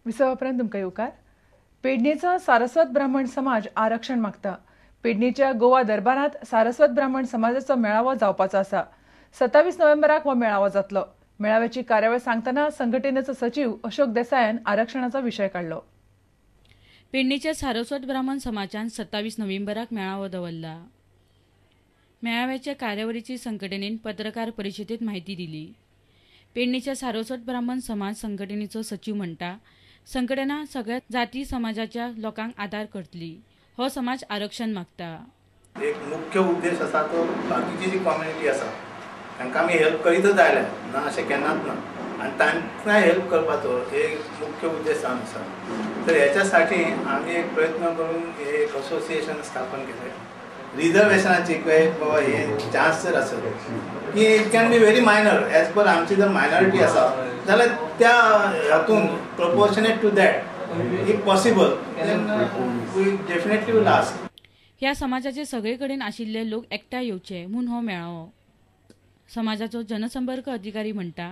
विसवा उपरांत तुमकां येवकार. पेडणेचो सारस्वत ब्राह्मण समाज आरक्षण मागता. पेडणेच्या गोवा दरबारांत सारस्वत ब्राह्मण समाजाचो मेळावो जावपाचो आसा. 27 नोव्हेंबराक हो मेळावो जातलो. मेळाव्याची कार्यावळ सांगतना संघटनेचो सचीव अशोक देसायान आरक्षणाचो विशय काडलो. पेडणेच्या सारस्वत ब्राह्मण समाजान 27 नोव्हेंबराक मेळावो दवरला. मेळाव्याच्या कार्यावळीची संघटनेन पत्रकार परिशदेत म्हायती दिली. पेडणेच्या सारस्वत ब्राह्मण समाज संघटनेचो सचीव म्हणटा, संघटना सगळ्या जाती समाजाच्या लोकांक आदार करतली. हो समाज आरक्षण मागता. एक मुख्य उद्देश आसा तो बाकीची जी कम्युनिटी आसा तांकां आमी हेल्प करीतच आयल्या ना अशें केन्नाच ना, आनी तांकां हेल्प करपाचो एक मुख्य उद्देश जावन आसा. तर ह्याच्यासाठी आमी एक प्रयत्न करून एक असोसिएशन स्थापन केलें. रिजर्वेशनाची बाबा हे चान्स जर आसत की it can be very minor as per आमची जर मायनॉरिटी आसा जाल्यार त्या हातून proportionate to that if possible then we definitely will ask. ह्या समाजाचे सगळे कडेन आशिल्ले लोक एकठांय येवचे म्हूण हो मेळावो. समाजाचो जनसंपर्क अधिकारी म्हणटा,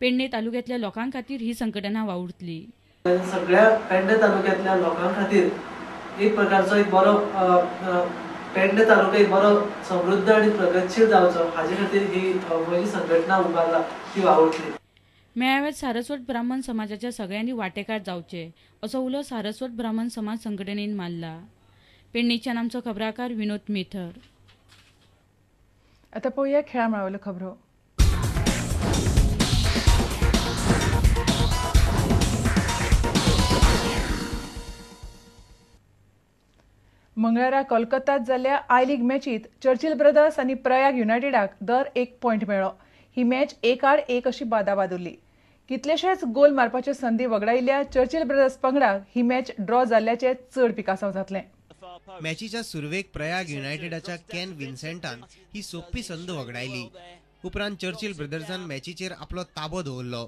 पेडणे तालुक्यांतल्या लोकां खातीर ही संघटना वावुरतली. सगळ्या पेडणे तालुक्यांतल्या लोकां खातीर एक प्रकारचो एक बरो पेडणे तालुका एक बरो समृद्ध आनी प्रगतशील जावचो हाजे खातीर ही म्हजी संघटना उबारला ती वावुरतली. मेळाव्यात सारस्वत ब्राह्मण समाजाच्या सगळ्यांनी वांटेकार जावचे असो उलो सारस्वत ब्राह्मण समाज संघटनेन मारला. पेडणेच्यान आमचो खबराकार विनोद मेथर. आता पळोवया खेळा मेळावल्यो खबरो. मंगळारा कोलकातात जाल्ल्या I league मॅचीत चर्चिल ब्रदर्स आनी प्रयाग युनायटेडाक दर 1 पॉयंट मेळ्ळो. ही मॅच 1-1 अशी बादाबाद उरली. कितलेशेच गोल मारपाच्यो संदी वगडायिल्ल्या चर्चिल ब्रदर्स पंगडाक ही मॅच ड्रॉ जाल्ल्याचे चड पिकासांव जातलें. मॅचीच्या सुरवेक प्रयाग युनायटेडाच्या can विन्सेंटान ही सोपी संद वगडायली. उपरांत चर्चिल ब्रदर्सान मॅचीचेर आपलो ताबो दवरलो.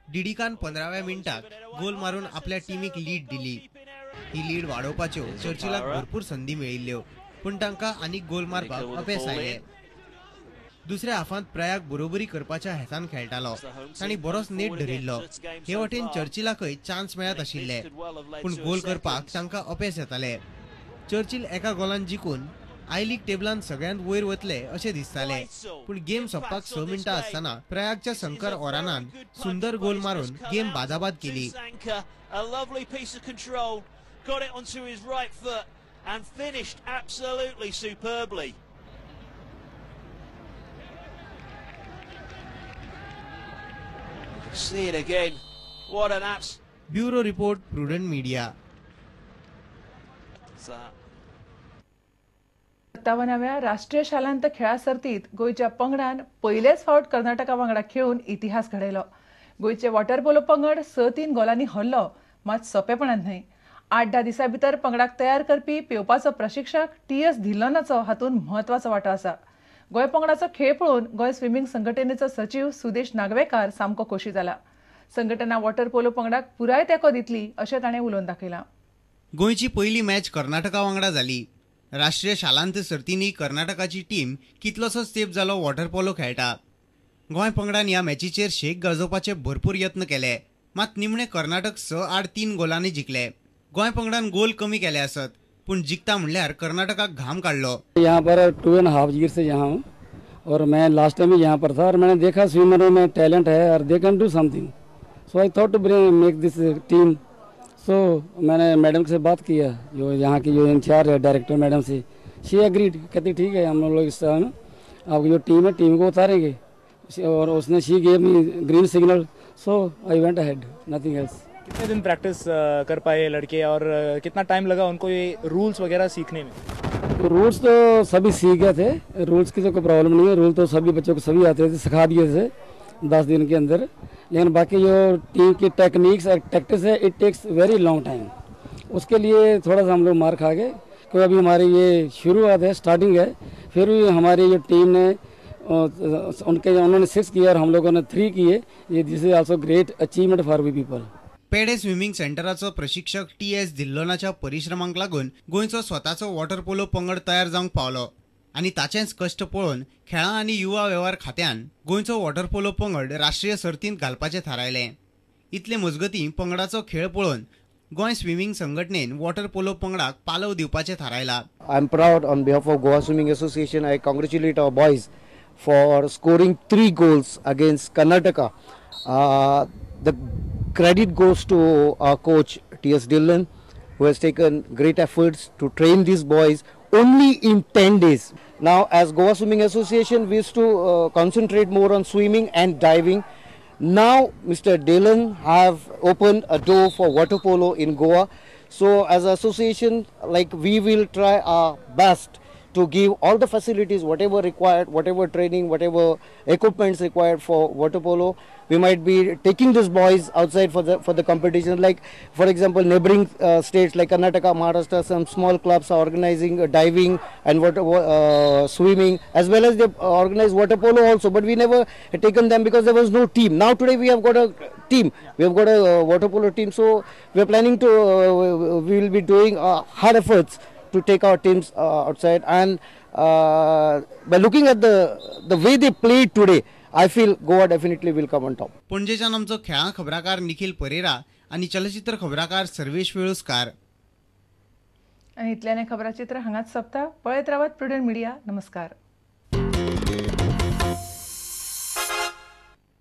डिडिकान 15व्या मिनटाक गोल मारून आपल्या टिमीक लीड दिली. ही लीड वाडोवपाच्यो चर्चिलाक भरपूर संदी मेळिल्ल्यो, पूण तांकां आनीक गोल मारपाक अपेस आयलें. दुसऱ्या हाफांत प्रयाग बरोबरी करपाच्या हेतान खेळटालो. तांणी बरोच नेट धरिल्लो. हे वटेन चर्चिलाकय चान्स मेळत आशिल्ले, पूण गोल करपाक तांकां अपेस येताले. चर्चिल एका गोलान जिखून I league टेबलान सगळ्यांत वयर वतले अशें दिसताले, पूण गेम सोंपपाक 6 मिनटां आसतना प्रयागच्या शंकर ओरानान सुंदर गोल मारून गेम बादाबाद केली. Bureau report, Prudent media. 57व्या राष्ट्रीय शालांत खेळा सर्तीत गोंयच्या पंगडान पयलेच फावट कर्नाटका वांगडा खेळून इतिहास घडयलो. गोंयचे वॉटर पोलो पंगड 6-3 गोलांनी हरलो, मात सोंपेपणान न्हय. 8-10 दिसां भितर पंगडाक तयार करपी पेंवपाचो प्रशिक्षक टी.एस. धिल्लोनाचो हातूंत म्हत्वाचो वांटो आसा. गोंय पंगडाचो खेळ पळोवन गोंय स्विमींग संघटनेचो सचीव सुदेश नागवेकार सामको खोशी जाला. संघटना वॉटर पोलो पंगडाक पुराय तेंको दितली अशें ताणें उलोवन दाखयलां. गोंयची पयली मॅच कर्नाटका वांगडा जाली. राष्ट्रीय शालांत सर्तींनी कर्नाटकाची टीम कितलोसोच तेंप जालो वॉटर पोलो खेळटा. गोंय पंगडान ह्या मॅचीचेर शेक गाजोवपाचे भरपूर यत्न केले, मात निमणे कर्नाटक 6-3 गोलांनी जिखले. गोंय पंगडान गोल कमी केले आसत, पूण जिखता म्हणल्यार कर्नाटकाक घाम काडलो. यहाँ पर 2.5 ईयर से यहाँ हूँ और मैं लास्ट टाइम भी यहाँ पर था और मैंने देखा स्विमरों में टैलेंट है और they can do something, so I thought to bring make this team. So मैंने मैडम से बात किया, जो यहाँ की जो इंचार्ज है डायरेक्टर मैडम से, she agreed, कहती ठीक है हम लोग इस टाइम आपकी जो टीम है टीम को उतारेंगे, और उसने she gave me green signal, so I went ahead, nothing else. कितने दिन प्रैक्टिस कर पाए लड़के और कितना टाइम लगा उनको ये रूल्स वगैरह सीखने में? तो रूल्स तो सभी सीख गए थे, रूल्स की तो कोई प्रॉब्लम नहीं है, रूल तो सभी बच्चों को सभी आते थे, सिखा दिए थे 10 दिन के अंदर। लेकिन बाकी जो टीम की टेक्निक्स और टैक्टिक्स है, it takes very long time, उसके लिए थोड़ा सा हम लोग मार खा गए, क्योंकि अभी हमारी ये शुरुआत है, स्टार्टिंग है। फिर भी हमारी जो टीम ने उनके उन्होंने 6 किया और हम लोगों ने 3 किए, ये this is also great achievement for we people. Pedem swimming सेंटराचो प्रशिक्षक टी.एस. धिल्लोनाच्या परिश्रमांक लागून गोंयचो स्वताचो वॉटर पोलो पंगड तयार जावंक पावलो आनी ताचेंच कश्ट पळोवन खेळां आनी युवा वेव्हार खात्यान गोंयचो वॉटर पोलो पंगड राष्ट्रीय सर्तींत घालपाचें थारायलें. इतले मजगतीं पंगडाचो खेळ पळोवन गोंय स्विमींग संघटनेन वॉटर पोलो पंगडाक पालव दिवपाचें थारायला. I am proud on behalf of Goa Swimming Association. I congratulate our boys for scoring 3 goals against Karnataka. The credit goes to our coach T.S. Dillon, who has taken great efforts to train these boys only in 10 days. Now, as Goa Swimming Association, we used to concentrate more on swimming and diving. Now, Mr. Dillon have opened a door for water polo in Goa. So, as an association, like, we will try our best to give all the facilities, whatever required, whatever training, whatever equipments required for water polo. We might be taking these boys outside for the competition. Like, for example, neighboring states like Karnataka, Maharashtra, some small clubs are organizing diving and water swimming, as well as they organize water polo also. But we never taken them because there was no team. Now today we have got a team. We have got a water polo team. So we are planning to, we will be doing hard efforts to take our teams outside, and by looking at the way they played today, I feel Goa definitely will come on top. पणजेच्यान आमचो खेळां खबराकार निखिल परेरा आनी चलचित्र खबराकार सर्वेश वेळुस्कार. आनी इतल्याने खबराचित्र हांगाच सोंपता. पळयत रावात प्रुडंट मिडिया. नमस्कार.